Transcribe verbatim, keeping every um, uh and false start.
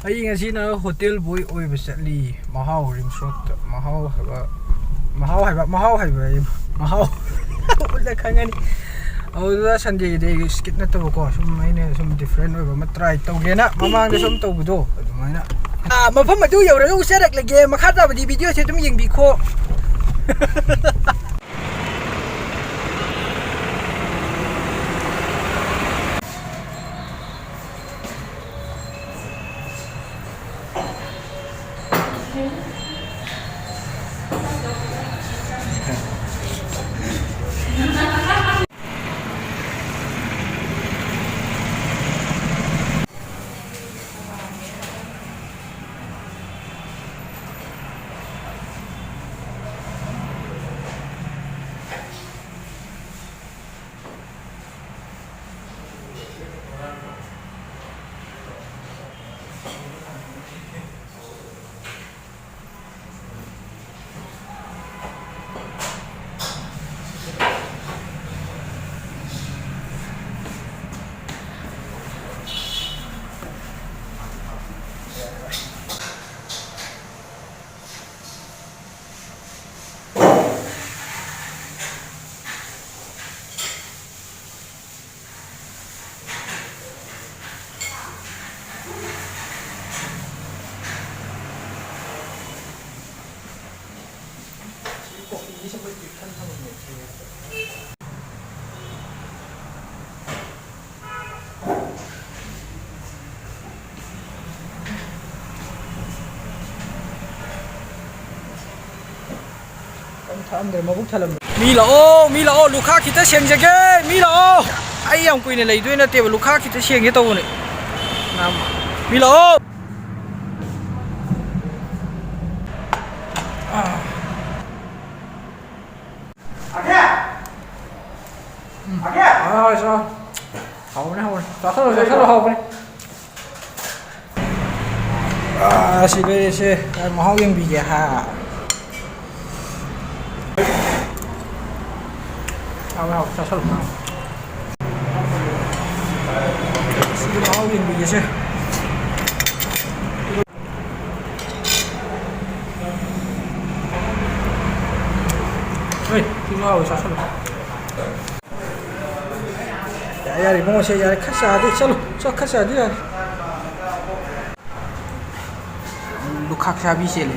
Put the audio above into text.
ꯑꯩ ꯉꯁꯤꯅ ꯍꯣꯇꯦꯜ ꯕꯣꯏ ꯑꯣꯏꯕ ꯆꯠꯂꯤ꯫ ꯃꯍꯥꯎ ꯔꯤꯝꯁ ꯔꯣꯗꯇ꯫ ꯃꯍꯥꯎ ꯍꯥꯏꯕ, ꯃꯍꯥꯎ ꯍꯥꯏꯕ, ꯃꯍꯥꯎ ꯍꯥꯏꯕ ꯑꯩ ꯃꯍꯥꯎ ꯎꯠꯂ ꯈꯪꯒꯅꯤ꯫ ꯑꯗꯨꯗ ꯁꯟꯗꯦꯗꯤ ꯑꯩ ꯁ꯭ꯀꯤꯠ ꯅꯠꯇꯕꯀꯣ, ꯁꯨꯝ ꯑꯩꯅ ꯁꯨꯝ ꯗꯤꯐ꯭ꯔꯦꯟ ꯑꯣꯏꯕ ꯑꯃ ꯇ꯭ꯔꯥꯏ ꯇꯧꯒꯦꯅ ꯃꯃꯥꯡꯗ ꯁꯨꯝ ꯇꯧꯕꯗꯣ ꯑꯗꯨꯃꯥꯏꯅ꯫ ꯑꯥ, ꯃꯐꯝ ꯑꯗꯨ ꯌꯧꯔꯒ ꯎꯆꯔꯛꯂꯒꯦ꯫ ꯃꯈꯥ ꯇꯥꯕꯗꯤ ꯚꯤꯗꯤꯑꯣꯁꯦ ꯑꯗꯨꯝ ꯌꯦꯡꯕꯤꯈꯣ꯫ ꯀꯩꯝ ꯊꯛꯑꯝꯗ꯭ꯔꯦ, ꯃꯕꯨꯛ ꯊꯜꯂꯝꯃꯦ꯫ ꯃꯤ ꯂꯥꯛꯑꯣ, ꯃꯤ ꯂꯥꯛꯑꯣ, ꯂꯨꯈꯥꯛ ꯈꯤꯇ ꯁꯦꯡꯖꯒꯦ, ꯃꯤ ꯂꯥꯛꯑꯣ꯫ ꯑꯩ ꯌꯥꯝ ꯀꯨꯏꯅ ꯂꯩꯗꯣꯏ ꯅꯠꯇꯦꯕ, ꯂꯨꯈꯥꯛ ꯈꯤꯇ ꯁꯦꯡꯒꯦ ꯇꯧꯕꯅꯦ꯫ ꯃꯤ ꯂꯥꯛꯑꯣ꯫ ꯎꯝ꯫ ꯍꯣꯏ, ꯍꯣꯏ, ꯆꯥꯎ꯫ ꯍꯥꯎꯕꯅꯦ, ꯍꯥꯎꯕꯅꯦ꯫ ꯆꯥꯁꯜꯂꯣ, ꯆꯥꯁꯜꯂꯣ, ꯍꯥꯎꯕꯅꯦ꯫ ꯑꯥ, ꯁꯤ ꯂꯩꯔꯦꯁꯦ꯫ ꯑꯩ ꯃꯍꯥꯎ ꯌꯦꯡꯕꯤꯒꯦ, ꯍꯥ꯫ ꯍꯥꯎꯋꯦ, ꯍꯥꯎꯋꯦ, ꯆꯥꯁꯜꯂꯣ, ꯍꯥꯎꯋꯦ꯫ ꯁꯤꯒꯤ ꯃꯍꯥꯎ ꯌꯦꯡꯕꯤꯒꯦꯁꯦ꯫ ꯍꯥꯎꯋꯤ, ꯆꯥꯁꯜꯂꯨ꯫ ꯌꯥꯔꯦ, ꯌꯥꯔꯦ, ꯏꯕꯨꯡꯉꯣꯁꯦ, ꯌꯥꯔꯦ, ꯈꯔ ꯆꯥꯗꯤ ꯆꯠꯂꯨ, ꯆꯥꯛ ꯈꯔ ꯆꯥꯗꯤ ꯌꯥꯔꯦ꯫ ꯂꯨꯈꯥꯛ ꯆꯥꯕꯤ ꯆꯦꯜꯂꯦ꯫